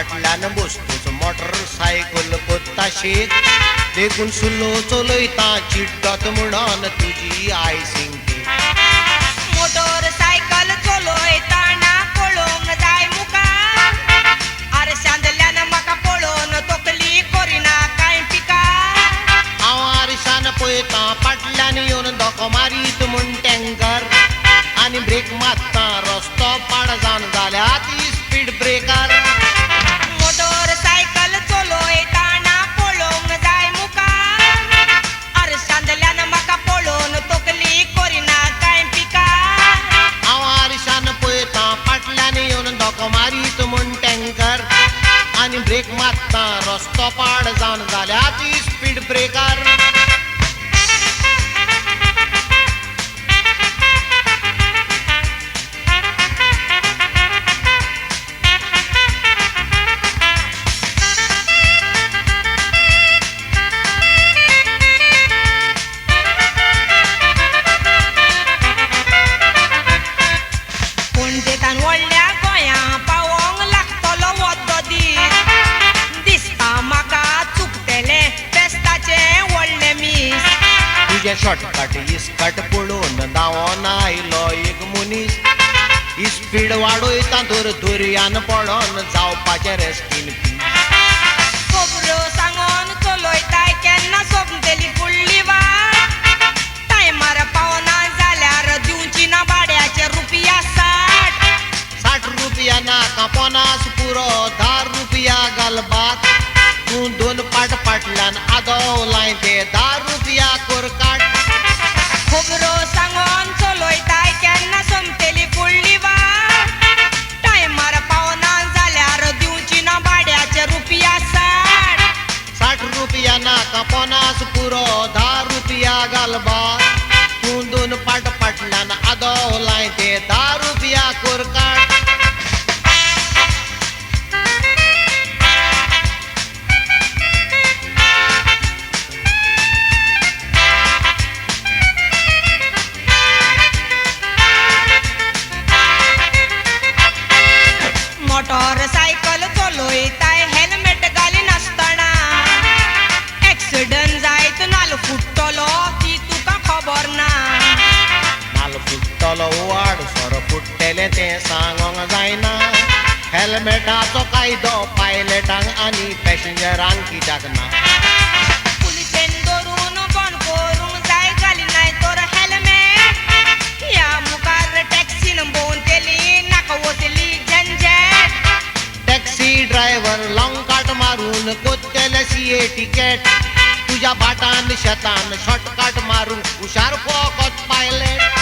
फाटल्यान बसतूच मोटरसायकल कोत्ता शेक देखून सुलो चलयता चिड्डत म्हणून तुजी आयसिंग मोटरसायकल चलयतना पळोवंक जाय मुखार आरशांतल्यान म्हाका पळोवन तकली करिना कांय पिका हांव आरशान पळयता फाटल्यान येवन धोको मारीत म्हूण टँकर आनी ब्रेक मारता रस्तो पाड जावन जाल्या ती स्पीड ब्रेकर मोटरसायकल चलयतना पळोवंक जाय मुखार आरशांतल्यान म्हाका पळोवन तकली करिना कांय पिका हांव आरशान पळयता फाटल्यान येवन धोको मारीत म्हूण टँकर आनी ब्रेक मारता रस्तो पाड जावन जाल्या ती स्पीड ब्रेकर पणजेंतान व्हडल्या गोंया पावोंक लागतलो वद्दो दीस दिसता म्हाका चुकतलें फेस्ताचें व्हडलें मीस तुजें शॉर्टकट इस्कट पळोवन धांवोन आयलो एक मनीस स्पीड वाडयता तर दर्यान पडोन जावपाचें रेस्टीन पीस खबरो सांगोन चलयताय केन्ना सोंपतली फुडली वाट टायमार पावना जाल्यार दिवची ना भाड्याचे रुपया 60 60 रुपया नाका 50 पुरो 10 रुपया घालपाक तूं दोन पाट फाटल्यान आदव लाय ते 10 रुपया कोर काट खबरो सांगोन चलयताय केन्ना सोंपतली फुडली वाट टायमार पावना जाल्यार दिवची ना भाड्याचे रुपया 60 60 रुपया नाका 50 पुरो 10 रुपया घालपाक तूं दोन पाट फाटल्यान आदव लाय ते 10 रुपया कोर काट मोटरसायकल चलयताय हेल्मेट घालिनासतना एक्सिडंट जायत नाल फुट्टलो ती तुका खबर ना नाल फुट्टलो वाड सोरो फुट्टेलें तें सांगोंक जायना हेल्मेटाचो कायदो पायलटांक आनी पॅसेंजरांक कित्याक ना पुलिसेन धरून बंद करूंक जाय घालिनाय तर हेल्मेट ह्या मुखार टॅक्सीन भोंवतली नाका वतली झंझट टॅक्सी ड्रायव्हर लाँग काट मारून कोत्तेले सीए टिकेट तुज्या भाटान शेतान शॉर्टकट मारून हुशार फोकत पायलट.